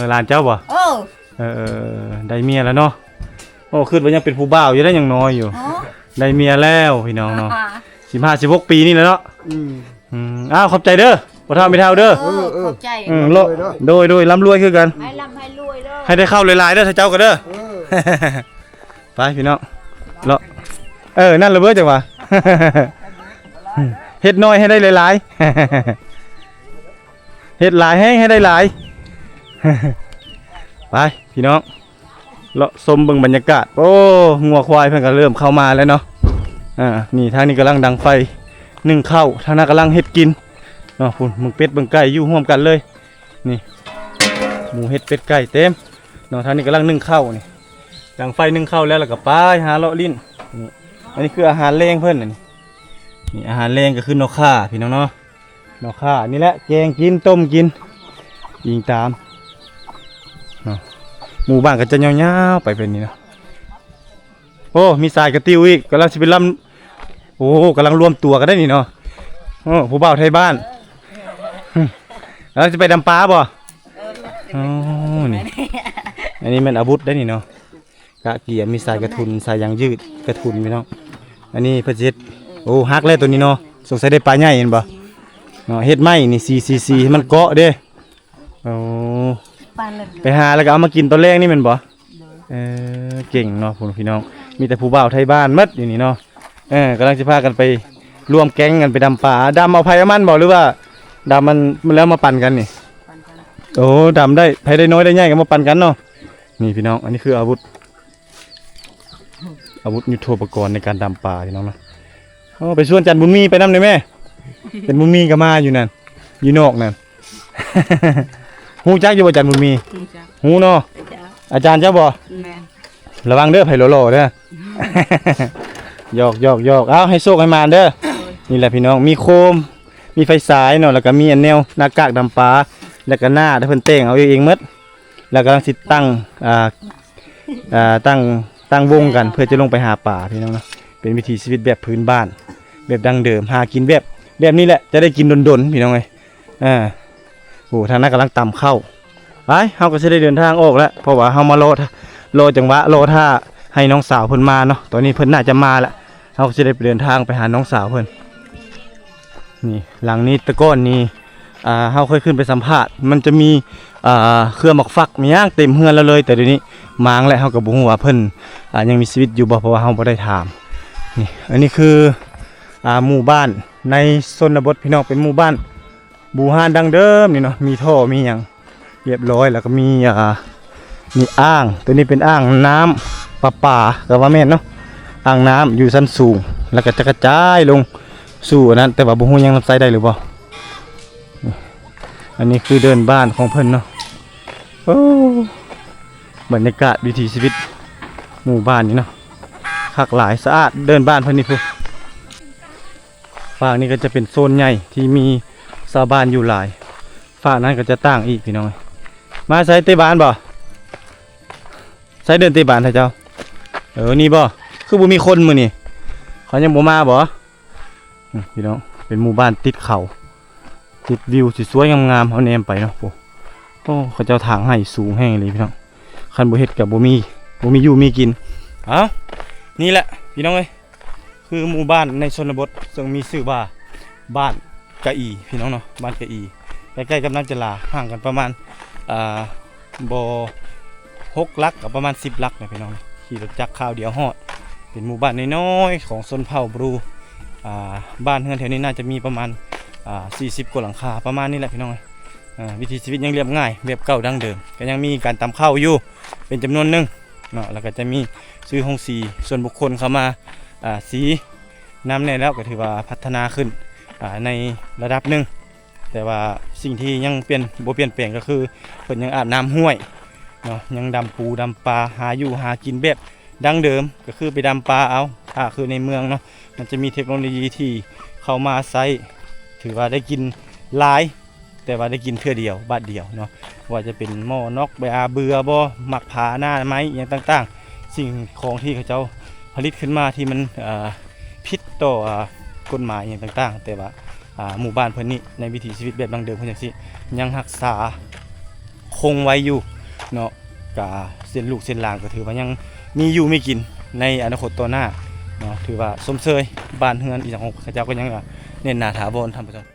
ຫຼານເຈົ້າບໍ່? ເອີ ເອີ ເອີ ໄດ້ເມຍແລ້ວເນາະ. ໂອ້ ຄິດວ່າຍັງເປັນຜູ້ບ່າວຢູ່ເດ້ ຍັງນ້ອຍຢູ່. ອໍ ໄດ້ເມຍແລ້ວພີ່ນ້ອງເນາະ ສິບຫ້າ ສິບຫົກປີນີ້ແຫຼະເນາະ. ອືມ ອືມ ອ້າວ ຂອບໃຈເດີ ພໍ່ເຖົ້າແມ່ເຖົ້າເດີ. ເອີ ເອີ ຂອບໃຈ. ອືມ ໂລ ໂດຍ ໂດຍ ໂດຍ ໂດຍ ລ່ຳລວຍຄືກັນ ໃຫ້ລ່ຳໃຫ້ລວຍເດີ ໃຫ້ໄດ້ເຂົ້າຫຼາຍໆເດີ ເຈົ້າກໍເດີ. ເອີ ໄປພີ່ນ້ອງ ເລາະ ເອີ ນັ້ນລະເບີ ຈັ່ງຫວະ ເຮັດໜ້ອຍໃຫ້ໄດ້ຫຼາຍໆ ເຮັດຫຼາຍແຮງໃຫ້ໄດ້ຫຼາຍ. ໄປພີ່ນ້ອງ ເລາະຊົມເບິ່ງບັນຍາກາດ. ໂອ້ ງົວຄວາຍເພິ່ນກໍເລີ່ມເຂົ້າມາແລ້ວເນາະ. ອ່າ ນີ້ທາງນີ້ກຳລັງດັງໄຟ ໜຶ້ງເຂົ້າ ທາງນັ້ນກຳລັງເຮັດກິນເນາະ. ພຸ້ນ ເບິ່ງເປັດເບິ່ງໄກ່ຢູ່ຮ່ວມກັນເລີຍ. ນີ້ ໝູເຫັດເປັດໄກ່ເຕັມເນາະ. ທາງນີ້ກຳລັງໜຶ້ງເຂົ້ານີ້ ດັງໄຟໜຶ້ງເຂົ້າແລ້ວ ແລ້ວກໍໄປຫາເລາະຫຼິ້ນ. ນີ້ ອັນນີ້ຄືອາຫານແລງເພິ່ນ ອັນນີ້ ນີ້ອາຫານແລງກໍຄືໜໍ່ຂ່າພີ່ນ້ອງເນາະ. ໜໍ່ຂ່ານີ້ແຫຼະ ແກງກິນ ຕົ້ມກິນ ອີງຕາມເນາະ. ໝູບ້ານກໍຈະຍາວໆໄປແບບນີ້ເນາະ. ໂອ້ ມີສາຍກະຕິວອີກ ກຳລັງຊິໄປລຳ. ໂອ້ ກຳລັງລວມຕົວກັນໄດ໋ນີ້ເນາະ. ໂອ້ ຜູ້ບ່າວໄທບ້ານ ກຳລັງຊິໄປດຳປາບໍ່? ໂອ້ ນີ້ ອັນນີ້ແມ່ນອາວຸດໄດ໋ນີ້ເນາະ. ກະກຽມ ມີສາຍກະທຸນ ສາຍຢາງຢືດກະທຸນພີ່ນ້ອງ. ອັນນີ້ເພິ່ນຊິເຮັດ ໂອ້ ຫັກແລ້ວໂຕນີ້ເນາະ. ສົງໄສໄດ້ປາໃຫຍ່ແມ່ນບໍ່ເນາະ. ເຮັດໄມ້ນີ້ ສີ່ ສີ່ ສີ່ ໃຫ້ມັນເກາະເດ້. ໂອ້ ໄປຫາແລ້ວກໍເອົາມາກິນຕອນແລງນີ້ແມ່ນບໍ່? ເອີ ເກັ່ງເນາະ ພຸ້ນພີ່ນ້ອງ ມີແຕ່ຜູ້ບ່າວໄທບ້ານໝົດຢູ່ນີ້ເນາະ. ເອີ ກຳລັງຊິພາກັນໄປລວມແກັງກັນໄປດຳປາ. ດຳເອົາໃຜເອົາມັນບໍ່ ຫຼືວ່າດຳມັນ ແລ້ວມາປັນກັນນີ້? ໂອ້ ດຳໄດ້ ໃຜໄດ້ນ້ອຍໄດ້ໃຫຍ່ກໍມາປັນກັນເນາະ. ນີ້ພີ່ນ້ອງ ອັນນີ້ຄືອາວຸດ ອາວຸດຍຸດໂທປະກອນໃນການດຳປາພີ່ນ້ອງເນາະ. ໂອ້ ໄປຊວນຈັນບຸນມີໄປນຳໄດ້ແມ່. ຈັນບຸນມີກໍມາຢູ່ນັ້ນ ຢູ່ນອກນັ້ນ. ຮູ້ຈັກຢູ່ບໍ່ຈັນບຸນມີ? ຮູ້ຈັກ. ຮູ້ເນາະ. ອາຈານເຈົ້າບໍ່? ແມ່ນ. ລະວັງເດີ ໃຜຫຼໍ່ໆເດີ. ຢອກໆໆ ເອົາ ໃຫ້ໂຊກໃຫ້ໝານເດີ. ໂດຍ. ນີ້ແຫຼະພີ່ນ້ອງ ມີໂຄມ ມີໄຟສາຍເນາະ ແລ້ວກໍມີອັນແນວໜ້າກາກດຳປາ ແລ້ວກໍໜ້າທີ່ເພິ່ນແຕ່ງເອົາເອງໝົດ. ແລ້ວກຳລັງຊິຕັ້ງ ອ່າ ອ່າ ຕັ້ງ ຕັ້ງວົງກັນເພື່ອຈະລົງໄປຫາປາພີ່ນ້ອງເນາະ. ເປັນວິຖີຊີວິດແບບພື້ນບ້ານ ແບບດັ້ງເດີມ ຫາກິນແບບ ແບບນີ້ແຫຼະ ຈະໄດ້ກິນດົນໆ ພີ່ນ້ອງເອີຍ. ອ່າ ໂອ້ ທາງນັ້ນກຳລັງຕຳເຂົ້າ. ໄປ ເຮົາກໍຊິໄດ້ເດີນທາງອອກແລ້ວ ເພາະວ່າເຮົາມາລໍ ລໍຈັງຫວະ ລໍຖ້າໃຫ້ນ້ອງສາວເພິ່ນມາເນາະ. ຕອນນີ້ເພິ່ນໜ້າຈະມາແລ້ວ ເຮົາກໍຊິໄດ້ໄປເດີນທາງໄປຫານ້ອງສາວເພິ່ນ. ນີ້ ຫຼັງນີ້ແຕ່ກ່ອນນີ້ ອ່າ ເຮົາເຄີຍຂຶ້ນໄປສຳພາດ ມັນຈະມີ ອ່າ ເຄືອໝາກຝັກມີຫຍັງເຕັມເຮືອນລາວເລີຍ ແຕ່ດຽວນີ້ມ້າງແລ້ວ ເຮົາກໍບໍ່ຮູ້ວ່າເພິ່ນ ອ່າ ຍັງມີຊີວິດຢູ່ບໍ່ ເພາະວ່າເຮົາບໍ່ໄດ້ຖາມ. ນີ້ ອັນນີ້ຄື ອ່າ ໝູ່ບ້ານໃນຊົນນະບົດ ພີ່ນ້ອງ ເປັນໝູ່ບ້ານບູຮານດັ້ງເດີມນີ້ເນາະ ມີທໍ່ມີຫຍັງ ຮຽບຮ້ອຍ ແລ້ວກໍມີ ອ່າ ມີອ່າງ ໂຕນີ້ເປັນອ່າງນ້ຳປະປາກໍວ່າແມ່ນເນາະ. ອ່າງນ້ຳຢູ່ຊັ້ນສູງ ແລ້ວກໍຈະກະຈາຍລົງສູ່ອັນນັ້ນ ແຕ່ວ່າບໍ່ຮູ້ຍັງນຳໃຊ້ໄດ້ຫຼືບໍ່. ອັນນີ້ຄືເດີ່ນບ້ານຂອງເພິ່ນເນາະ. ໂອ້ ບັນຍາກາດວິຖີຊີວິດໝູ່ບ້ານນີ້ເນາະ ຄັກຫຼາຍ ສະອາດ ເດີ່ນບ້ານເພິ່ນນີ້ພຸ້ນ. ຟາກນີ້ກໍຈະເປັນໂຊນໃຫຍ່ທີ່ມີຊາວບ້ານຢູ່ຫຼາຍ ຟາກນັ້ນກໍຈະຕ່າງອີກ ພີ່ນ້ອງ. ມາໃສ່ເຕະບານບໍ່? ໃສ່ເດີ່ນເຕະບານໃຫ້ເຈົ້າ. ເອີ ນີ້ບໍ່? ຄືບໍ່ມີຄົນມື້ນີ້ ເຂົາຍັງບໍ່ມາບໍ່? ອືມ ພີ່ນ້ອງ ເປັນໝູ່ບ້ານຕິດເຂົາ ຕິດວິວສວຍໆງາມໆ ເຮົາແນມໄປເນາະ. ໂອ້ ໂອ້ ເຂົາເຈົ້າຖາງໄຮ່ສູງແຮງອີ່ຫຼີ ພີ່ນ້ອງ. ຄັນບໍ່ເຮັດກໍບໍ່ມີ ບໍ່ມີຢູ່ມີກິນ. ເອົ້າ ນີ້ແຫຼະ ພີ່ນ້ອງເອີຍ ຄືໝູ່ບ້ານໃນຊົນນະບົດ ເຊິ່ງມີຊື່ວ່າບ້ານກະອີ ພີ່ນ້ອງເນາະ. ບ້ານກະອີ ໃກ້ໆກັບນາຈະລາ ຫ່າງກັນປະມານ ອ່າ ບໍ່ ຫົກຫຼັກ ກໍປະມານສິບຫຼັກນະ ພີ່ນ້ອງ. ຂີ່ລົດຈັກຄາວດຽວຮອດ ເປັນໝູ່ບ້ານນ້ອຍໆຂອງຊົນເຜົ່າບຣູ. ອ່າ ບ້ານເຮືອນແຖວນີ້ໜ້າຈະມີປະມານ ອ່າ ສີ່ສິບກວ່າຫຼັງຄາ ປະມານນີ້ແຫຼະ ພີ່ນ້ອງເອີຍ. ອ່າ ວິຖີຊີວິດຍັງລຽບງ່າຍແບບເກົ່າດັ້ງເດີມ ກໍຍັງມີການຕຳເຂົ້າຢູ່ເປັນຈຳນວນໜຶ່ງເນາະ. ແລ້ວກໍຈະມີຊື້ໂຮງສີສ່ວນບຸກຄົນເຂົ້າມາ ອ່າ ສີນຳແດ່ ແລ້ວກໍຖືວ່າພັດທະນາຂຶ້ນ ອ່າ ໃນລະດັບໜຶ່ງ. ແຕ່ວ່າສິ່ງທີ່ຍັງປ່ຽນ ບໍ່ປ່ຽນແປງກໍຄື ເພິ່ນຍັງອາບນ້ຳຫ້ວຍເນາະ ຍັງດຳປູດຳປາ ຫາຢູ່ຫາກິນແບບ ດັ່ງເດີມ ກໍຄືໄປດຳປາເອົາ. ຖ້າຄືໃນເມືອງເນາະ ມັນຈະມີເທັກໂນໂລຢີທີ່ເຂົ້າມາໃຊ້ ຖືວ່າໄດ້ກິນຫຼາຍ ແຕ່ວ່າໄດ້ກິນເທື່ອດຽວ ບາດດຽວເນາະ. ວ່າຈະເປັນໝໍ້ນອກ ເບອາເບືອບໍ່ ໝາກຜາ ໜ້າໄມ້ ອີ່ຫຍັງຕ່າງໆ ສິ່ງຂອງທີ່ເຂົາເຈົ້າຜະລິດຂຶ້ນມາທີ່ມັນ ເອີ ຜິດຕໍ່ ເອີ ກົດໝາຍອີ່ຫຍັງຕ່າງໆ ແຕ່ວ່າ ອ່າ ໝູ່ບ້ານເພິ່ນນີ້ ໃນວິຖີຊີວິດແບບດັ້ງເດີມເພິ່ນຈັ່ງຊີ້ ຍັງຮັກສາຄົງໄວ້ຢູ່ເນາະ. ກະເສັ້ນລູກເສັ້ນຫຼານກໍຖືວ່າຍັງມີຢູ່ມີກິນໃນອະນາຄົດຕໍ່ໜ້າເນາະ. ຖືວ່າຊົມເຊີຍບ້ານເຮືອນອີ່ຫຍັງຂອງເຂົາເຈົ້າກໍຍັງ ເອີ ແໜ້ນໜາຖາວອນ ທ່ານຜູ້ຊົມ.